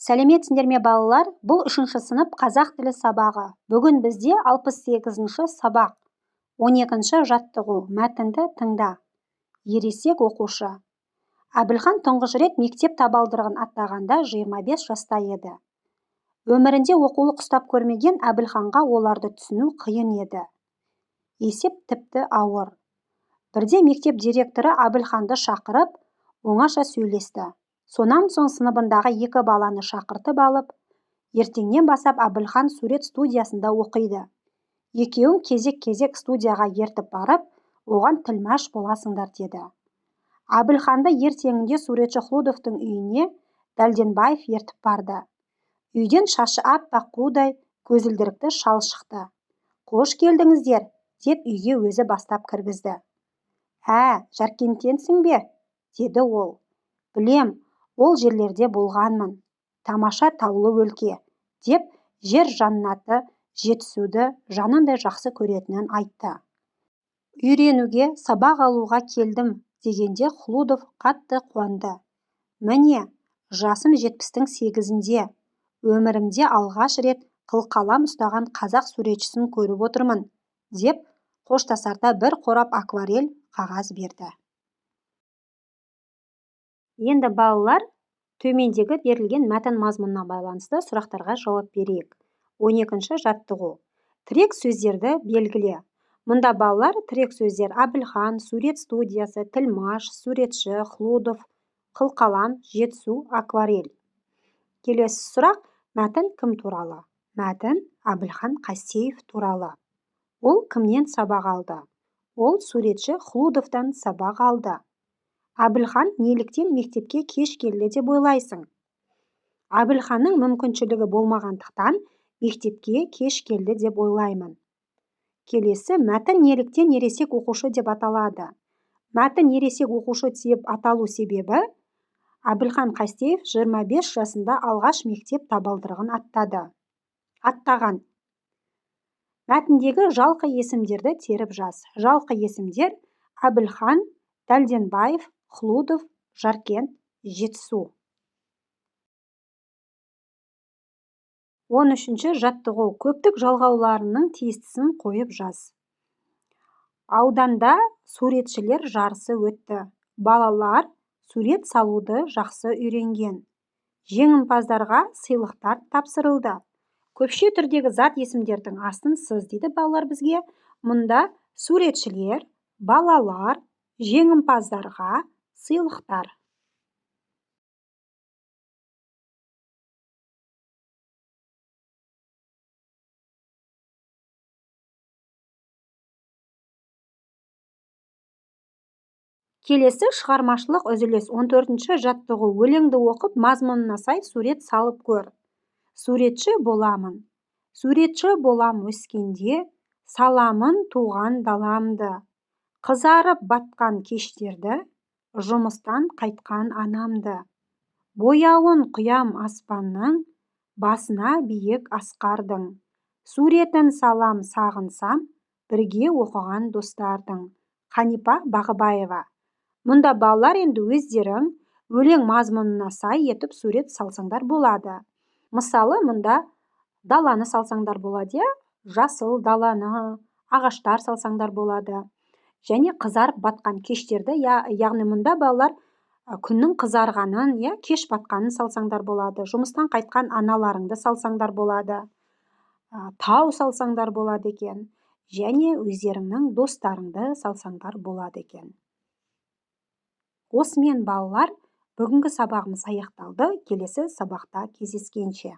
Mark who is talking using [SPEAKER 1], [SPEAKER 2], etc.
[SPEAKER 1] Сәлеметсіңдер ме, балалар? Бұл үшінші сынып қазақ тілі сабағы. Бүгін бізде 68-ші сабақ, 12-ші жаттығу. Мәтінді тыңда. Ересек оқушы. Әбілхан тұңғыш рет мектеп табалдырығын аттағанда 25 жаста еді. Өмірінде оқулық ұстап көрмеген Әбілханға оларды түсіну қиын еді. Есеп тіпті ауыр. Бірде мектеп директоры Әбілханды шақырып, оңаша сөйлесті. Сонан соң сыныбындағы екі баланы шақыртып алып, ертеңнен бастап Әбілхан сурет студиясында оқиды. Екеуің кезек-кезек студияға ертіп барып, оған тілмаш боласыңдар деді. Әбілханды ертеңінде суретші Хлудовтың үйіне Дәлденбаев ертіп барды. Үйден шашы аппақ қудай көзілдірікті шал шықты. Қош келдіңіздер, деп үйге өзі бастап кіргізді. Ә, Жаркенттенсің бе? Деді ол. Білем, ол жерлерде болғанмын. Тамаша таулы өлке, деп жер жаннаты Жетісуды жанындай жақсы көретінін айтты. Үйренуге, сабақ алуға келдім дегенде Хлудов қатты қуанды. Міне, жасым 78-де, өмірімде алғаш рет қылқалам ұстаған қазақ суретшісін көріп отырмын, деп қоштасарда бір қорап акварель қағаз берді. Енді балалар, төмендегі берілген мәтін мазмұнына байланысты сұрақтарға жауап берейік. 12-ші жаттығу. Тірек сөздерді белгіле. Мұнда балалар тірек сөздер Әбілхан, сурет студиясы, тілмаш, суретші, Хлудов, қылқалам, Жетісу, акварель. Келесі сұрақ, мәтін кім туралы? Мәтін Әбілхан Қастеев туралы. Ол кімнен сабақ алды? Ол суретші Хлудовтан сабақ алды. Әбілхан неліктен мектепке кеш келді деп ойлайсың? Әбілханның мүмкіншілігі болмағандықтан мектепке кеш келді деп ойлаймын. Келесі, мәтін неліктен ересек оқушы деп аталады? Мәтін ересек оқушы деп аталу себебі Әбілхан Қастеев 25 жасында алғаш мектеп табалдырығын аттаған. Мәтіндегі жалқы есімдерді теріп жаз. Жалқы есімдер Әбілхан, Дәлденбаев, Хлудов, Жаркент, Жетісу. 13-ші жаттығу. Көптік жалғауларының тиістісін қойып жаз. Ауданда суретшілер жарысы өтті. Балалар сурет салуды жақсы үйренген. Жеңімпаздарға сыйлықтар тапсырылды. Көпше түрдегі зат есімдердің астын сыз дейді балалар бізге. Мұнда суретшілер, балалар, жеңімпаздарға сыйлықтар. Келесі шығармашылық үзіліс 14-ші жаттығу. Өлеңді оқып, мазмұнына сай сурет салып көр. Суретші боламын. Суретші болам өскенде, саламын туған даламды. Қызарып батқан кештерді, жұмыстан қайтқан анамды. Бояуын құям аспанның, басына биік асқардың. Суретін салам сағынсам, бірге оқыған достардың. Қанипа Бағыбаева. Мұнда балалар енді өздерің өлең мазмұнына сай етіп сурет салсаңдар болады. Мысалы, мұнда даланы салсаңдар болады, иә? Жасыл даланы, ағаштар салсаңдар болады. Және қызарып батқан кештерді, яғни мұнда балалар күннің қызарғанын, иә, кеш батқанын салсаңдар болады. Жұмыстан қайтқан аналарыңды салсаңдар болады. Тау салсаңдар болады екен. Және өздеріңнің достарыңды салсаңдар болады екен. Осымен балалар, бүгінгі сабағымыз аяқталды. Келесі сабақта кездескенше.